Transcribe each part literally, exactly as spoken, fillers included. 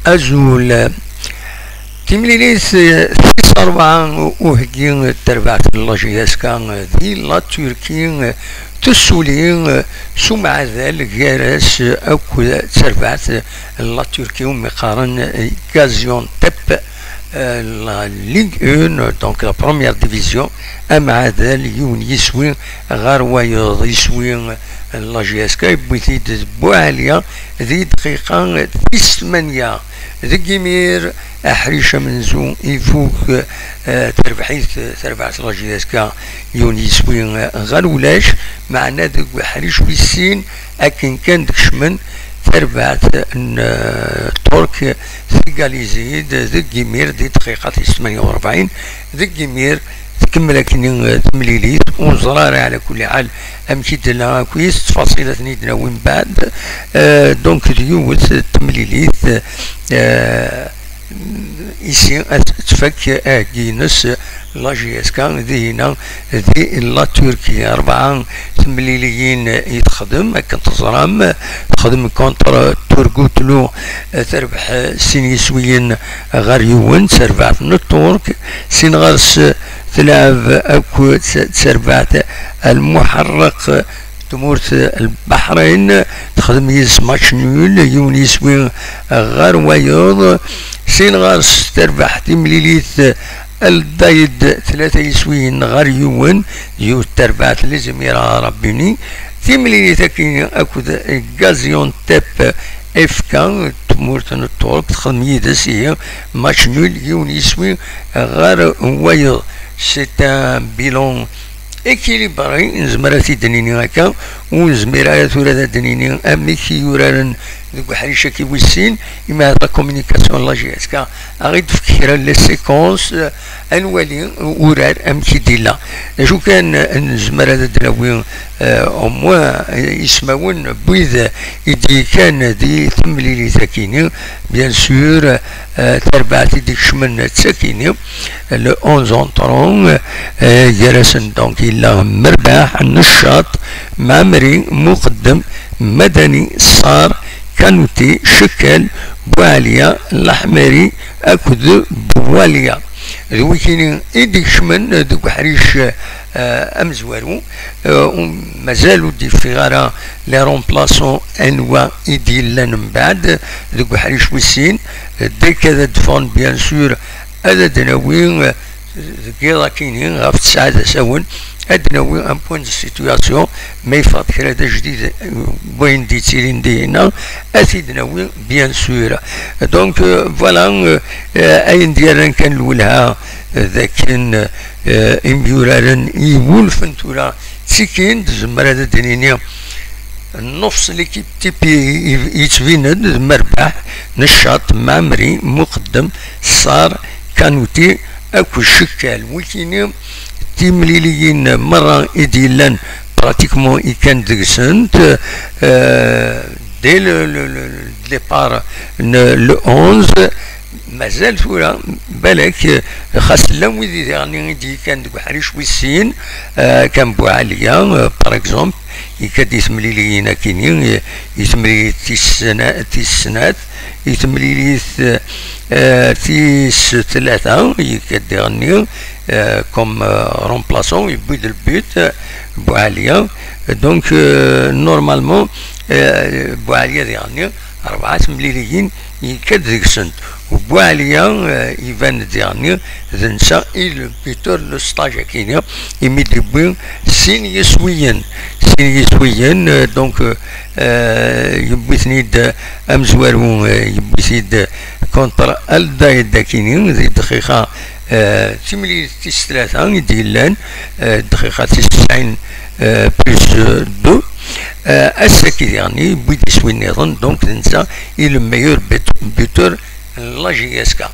Azul. Timlilit tis rebɛa uheggi n terbaɛt n la J S K di la Turquie, tessuli s umɛadal gar-as akked terbaɛt n la Turquie umi qqaren Gaziantep, la Ligue un, donc la première division, amɛadal yiwen yiswi ɣer wayeḍ. Iswi n la J S K yewwi-t-id Buɛalya di dqiqa tis tmanya. Deg imir, aḥric amenzu ifuk, eh, terbeḥ-it terbaɛt la J S K yiwen yiswi, eh, ɣer ulac, meɛna deg uḥric wis sin akken kan d-kecmen, terbaɛt n, eh, Turk tegalizi-d deg imir di dqiqa tis tmanya u rebɛin. Deg imir tkemmel akkenni, eh, temlilit, ur neẓri ara ɛla kulli ḥal amek i d-tella akk-is, ttfaṣil ad ten-id-nawi mbeɛd. Eh, donc d yiwet n temlilit, eh, isi ad tfak aheggi-ines la J S K dihina di la Turquie. Rebɛa temliliyin i texdem, akken teẓram, texdem contre Turgutlu, eh, terbeḥ sin yiswiyen ɣer yiwen, terbaɛt n Turk, sin ɣer-s Tleɛb akked terbaɛt Al Muḥerreq, tmurt n Lbaḥrin, texdem yid-s match nul, yiwen yiswi ɣer wayeḍ. Sin ɣer-s terbeḥ timlilit Al Daid, tlata yiswiyen ɣer yiwen, yiwet terbaɛt Les Émirats Arabes Unis. Timlilit akkin akked Gaziantep F K, tmurt n Ṭṭurk, texdem yid-s ihi match nul, yiwen yiswi ɣer wayeḍ. C'est un bilan équilibré, nezmer ad t-id-nini akka, ur nezmir ara tura ad d-nini amek i uraren deg uḥric-agi wis sin, imi ahat la communication n la J S K a ɣ-id-tefk kra n les séquences, eh, ad nwali urar amek i d-illa. D acu kan, eh, nezmer ad d-nawi, eh, au moins, eh, ismawen n wid i d-yekkan di temlilit akini, bien sûr, eh, tarbaɛt i d-ikecmen d takini, le onze entrant, eh, gar-asen donc yella Merbaḥ, Neccaṭ, Mɛemmri, Muqeddem, Madani, Ṣṣar, Kanuti, Cekkel, Buɛliya, Laḥmari akked Buwaliya. D wikini i d-ikecmen deg uḥric, eh, amezwaru. Eh, mazal ur d-yeffiɣ ara les remplaçants anwa i d-yellan mbeɛd deg uḥric wis sin. Dès que ad d-ffɣen, bien sûr, ad d-nawi, eh, deg yiḍ akini ɣef tesɛa d asawen, ad d-nawi un point de situation, ma yeffeɣ-d kra d ajdid, eh, n wayen d-yettilin dihina, ad t-id-nawi, bien sûr. Donc, euh, voilà, euh, euh, ayen d-yerran kan lwelha, euh, d akken, euh, imyuraren iwulfen tura ttikin, tezmer ad d-nini nnefs l'équipe type i, i, yettbin-d d Merbaḥ, Neccaṭ, Mɛemmri, Muqeddem, Ṣṣar, Kanuti akked Cekkel. Wikini timliliyin merra i d-yellan pratiquement ikkan deg-sent, euh, dès le, le, le, le départ n le onze. Mazal tura, balak, eh, xas llan wid i diɣen i d-yekkan deg uḥric wis sin, eh, kan Buɛaliya, eh, par exemple, yekka-d di temliliyin akini, eh, i temlilit tis sna-, tis snat, i temlilit, eh, tis tlata, yekka-d diɣenni, eh, comme, eh, remplaçant, yewwi-d le but, eh, Buɛaliya. Donc, eh, normalement, eh, Buɛaliya diɣenni, rebɛa temliliyin yekka-d deg-sent. U Buɛaliya, eh, iban-d diɣenni d netta i le buteur n le stage akini, imi d-yewwi sin yiswiyen. Sin yiswiyen, eh, donc, eh, yewwi-ten-id, eh, amezwaru, eh, yewwi-t-id contre Al Daid akini, di dqiqa, eh, timlilit tis tlata i d-yellan, eh, dqiqa tis tesɛin, eh, plus, eh, deux. Eh, ass-agi diɣenni, yewwi-d iswi nniḍen, donc d netta i le meilleur but-, buteur n la J S K.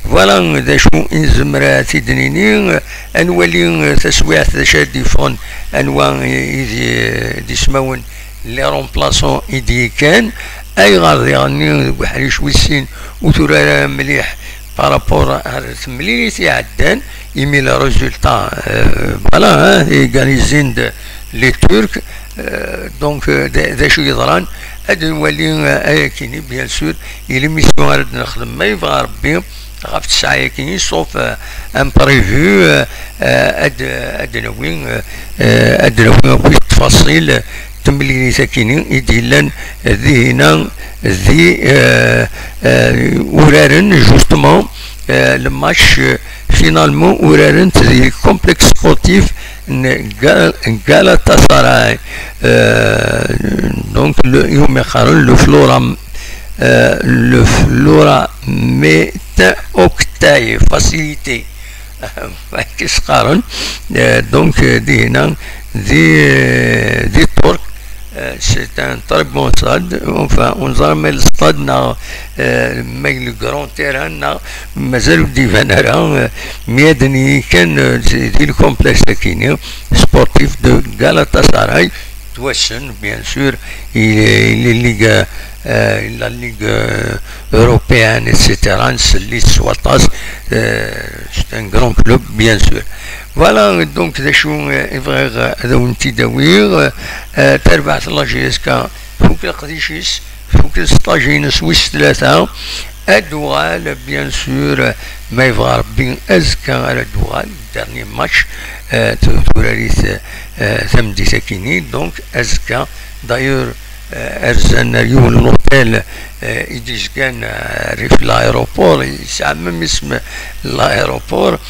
Voilà d acu i nezmer ad t-id-nini. Ad nwali, eh, taswiɛt d acu ara d-yeffɣen, anwa i, i d, d ismawen les remplaçants i d-yekkan. Ayɣer diɣenni deg uḥric wis sin ur tura ara mliḥ par rapport ar temlilit iɛeddan, imi le résultat, euh, voilà, hein, égalisent-d les Turcs, euh, donc, euh, d, d acu yeḍran, Ad nwali, euh, ayakini, bien sûr, i l'émission ara d-nexdem, ma yebɣa Rebbi, ɣef ttesɛa-yakini, sauf, euh, imprévu, euh, euh, ad, ad nawi, euh, euh, ad nawi akk ttfaṣil n temlilit-akini i d-yellan dihina di, euh, euh, uraren, justement, euh, le match, euh, finalement, uraren di complexe sportif n Ga-, Galatasaray. Euh, donc, le, iwumi qqaren, le Flora, euh, le Flora Mehmet Oktay facilité. Akken s-qqaren. Euh, donc, euh, dihina, di, euh, di Turk, euh, c'est un très bon stade. Enfin, ur neẓri ma le stade neɣ, euh, ma le grand terrain neɣ, mazal ur d-iban ara, euh, mi ad nini kan, euh, di, di le complexe-akini sportif de Galatasaray, d wassen, bien sûr, il est, il est Ligue, euh, la Ligue, euh, européenne, et cetera. Nsell-it s waṭas, euh, c'est un grand club, bien sûr. Voilà, donc, d acu, euh, i bɣiɣ, euh, ad awen-t-id-awiɣ. Euh, tarbaɛt n la J S K, tfuk leqdic-is, tfuk le stage-ines wis tlata, ad d-tuɣal, bien sûr, ma yebɣa Rebbi, azekka ara d-tuɣal, dernier match, euh, tu-, turar-it, euh, tameddit-akini, donc azekka, d'ailleurs, euh, rzan ar yiwen n l'hôtel, euh, i d-izgan, euh, rrif l'aéroport, yesɛa même isem l'aéroport,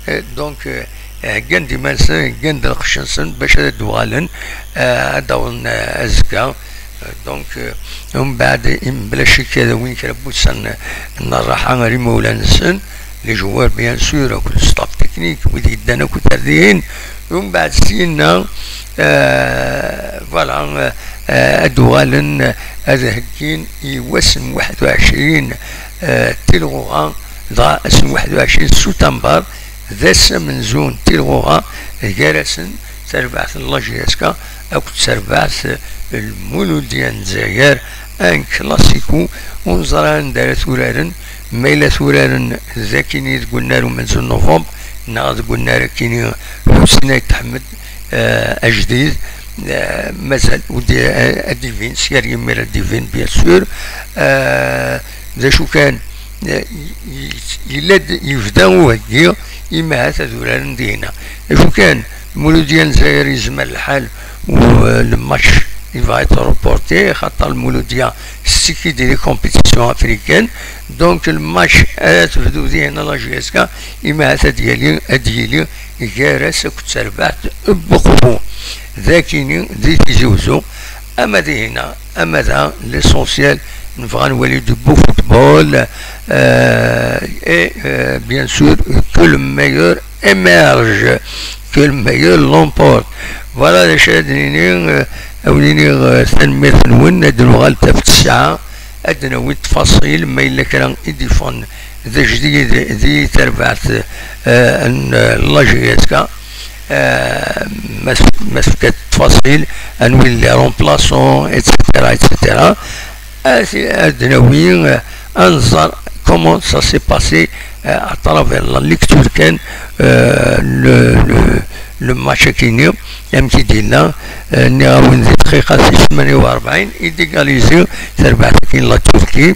euh, donc, euh, heggan-d iman-nsen, heggan-d lqecc-nsen bac ad d-uɣalen, euh, ad d-awḍen, euh, azekka. Euh, donc, euh, umbeɛd, mebla ccek, ad awin kra n wussan n rraḥa ar imawlan-nsen, les joueurs, bien sûr, akked le staff technique, wid yeddan akked ar dihin. Umbeɛd, syenna, euh, voilà, euh, euh, ad uɣalen, euh, ad heggin i wass n waḥed u ɛecrin, euh, tilɣuɣa, dɣa ass n waḥed u ɛecrin sutamber, d ass amenzu n tilɣuɣa gar-asen tarbaɛt n la J S K akked tarbaɛt n Lmuludya n Lezzayer, un classico, ur neẓri anda ara t-uraren, ma yella t-uraren dagi-ni deg unnar umenzu n novembre, neɣ deg unnar akini Ḥusin Ayt Ḥmed, euh, ajdid, euh, mazal ur d-, euh, ad d-ibin, sya ar yimir ad d-ibin, bien sûr. Euh, d acu kan, euh, y-, y-, yella-d, yebda uheggi, imahat ad uraren dihina. D acu kan, Muludya n Lezzayer yezmer lḥal u, euh, le match il va être reporté, xaṭer Muludya s-, qui des compétitions africaines. Donc, le match, euh, tebdu dihina la J S K, imahat ad yali, ad yili gar-as akked terbaɛt n Buqbu. Dagi-ni, di Tizi Uzzu, ama dihina, ama da, l'essentiel, nebɣa ad nwali du beau football, euh, et, euh, bien sûr, que le meilleur émerge, que le meilleur l'emporte. Voilà d acu ara d-nini, euh, ad wen-iniɣ, euh, tanemmirt-nwen, ad nuɣal ɣef ttesɛa, ad d-nawi ttfaṣil, ma yella kra i d-iffɣen d ajdid di tarbaɛt, euh, n, euh, la J S K, euh, ma tef-, ma tefka ttfaṣil, anwi les remplaçants, et cetera, et cetera. Ad, ad d-nawi, euh, ad nẓer comment ça s'est passé, euh, à travers la lecture kan, euh, le, le, le match akini, amek i d-yella, euh, nniɣ-awen di dqiqa tis tmanya u rebɛin, i d-égaliser tarbaɛt-agi n la Turquie.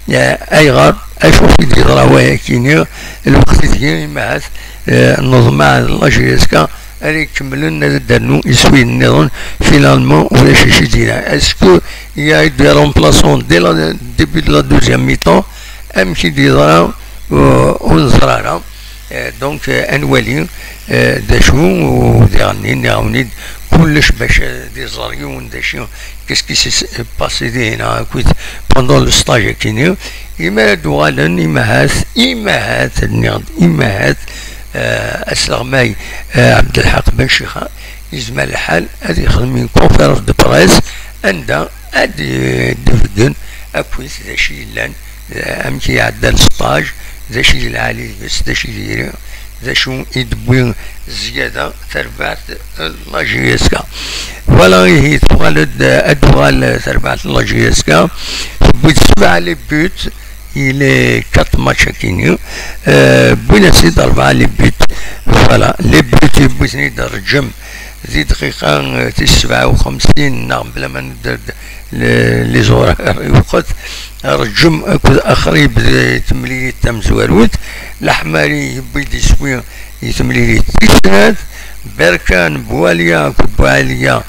Euh, ayɣer? Acu i d-yeḍra wayakini? Lweqt ideg imahat, euh, neḍmeɛ la J S K ara ikemmlen ad d-ternu iswiyen nniḍen, finalement, ulac acu i d-yellan. Est-ce que il y a eu des remplaçants dès le début de la deuxième mi-temps? Amek i d-yeḍra, euh, ur neẓri ara. Euh, donc, euh, ad nwali, euh, d acu, u diɣenni nniɣ-awen-id kullec bac ad iẓer yiwen d acu, qu'est-ce qui s'est passé dihina, akked pendant le stage akini. Imi ara d-uɣalen, imahat, imahat, nniɣ-d imahat, euh, asleɣmay, euh, Ɛebdelḥaq Ben Cixa, yezmer lḥal ad yexdem une conférence de presse anda ad d-, d-ibeggen akkit d acu yellan, eh, amek i iɛedda le stage, d acu i d lɛali deg-s, d acu i d-yiri, d acu i d-tewwi zzyada terbaɛt n la J S K. Voilà, ihi tuɣal-d, ad d-tuɣal terbaɛt n la J S K, tewwi-d sebɛa les buts, i les quatre matchs akini, euh, wwin-as-id rebɛa les buts. Voilà, les buts yewwi-ten-id Rǧem, di dqiqa, eh, tis sebɛa u xemsin, neɣ bla ma nedder d-, le-, les horaires i lweqt, rǧem akked axrib di temlilit tamezwarut. Laḥmari yewwi-d iswi di temlilit tis snat. Berkan, Buɛaliya akked Buɛaliya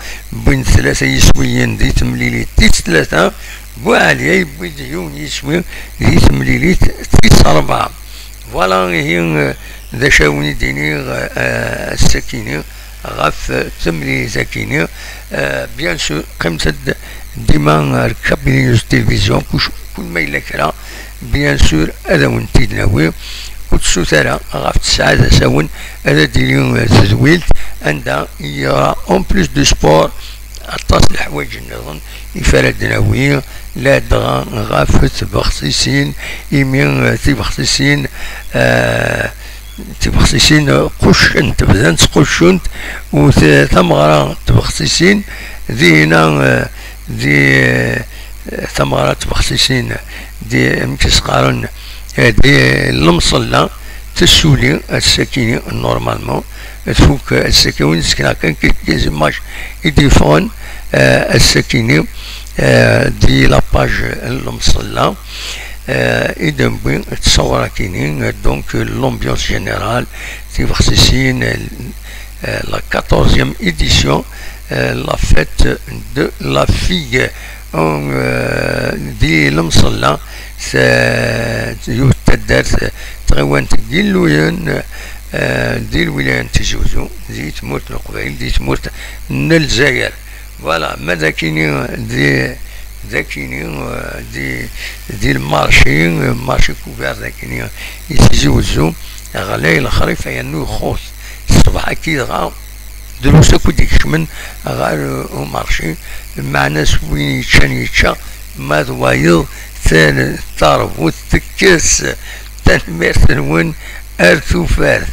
wwin tlata yiswiyen di temlilit tis tlata. Buɛaliya yewwi-d yiwen yiswi di temlilit tis rebɛa. Voilà, ihi, eh, d acu ara wen-d-iniɣ, eh, ass-akini ɣef temlilit-akini. Eh, bien sûr, qqimet-d dima ar Kabyle News Télévision, kuc-, kul ma yella kra, bien sûr, ad awen-t-id-nawi. Ur tessut ara, ɣef tesɛa d asawen ara d-tili, eh, tedwilt, anda i yeɣra, en plus du sport, aṭas n leḥwayeǧ nniḍen i ara d-nawi, ladɣa ɣef tbexsisin, imi, eh, tibexsisin, eh, tibexsisin, eh, quccent, bdant quccunt, u t-, tameɣra n tbexsisin, dinna, eh, di, eh, tameɣra n tbexsisin, di, amek i s-qqaren, eh, di lemṣella, tessuli ass-akini, normalement, tfuk ass-akini, win sekneɣ kan quelques images i d-yeffɣen, eh, ass-akini, eh, di la page n lemṣella, eh, i d-newwi ttṣawra-kini, eh, donc l'ambiance générale, tibexsisin, eh, eh, la quatorzième édition, eh, la fête de la figue, eh, di lemṣella, s-, yiwet taddart, tɣiwant n Yilluyen, eh, di lwilaya n Tizi Uzzu, di tmurt n Leqbayel, di tmurt n Lezzayer. Voilà, ma d akini di, d akini, eh, di, di lmarci, marci couvert d akini i Tizi Uzzu, ɣlay lexrif yernu ixuṣ. Ṣṣbeḥ-agi dɣa, drus akk i d-ikecmen ɣer, eh, umarci, meɛna s win yeččan yečča, ma d wayeḍ, tan-, taṛbut tekkes. Tanemmirt-nwen, ar tufat.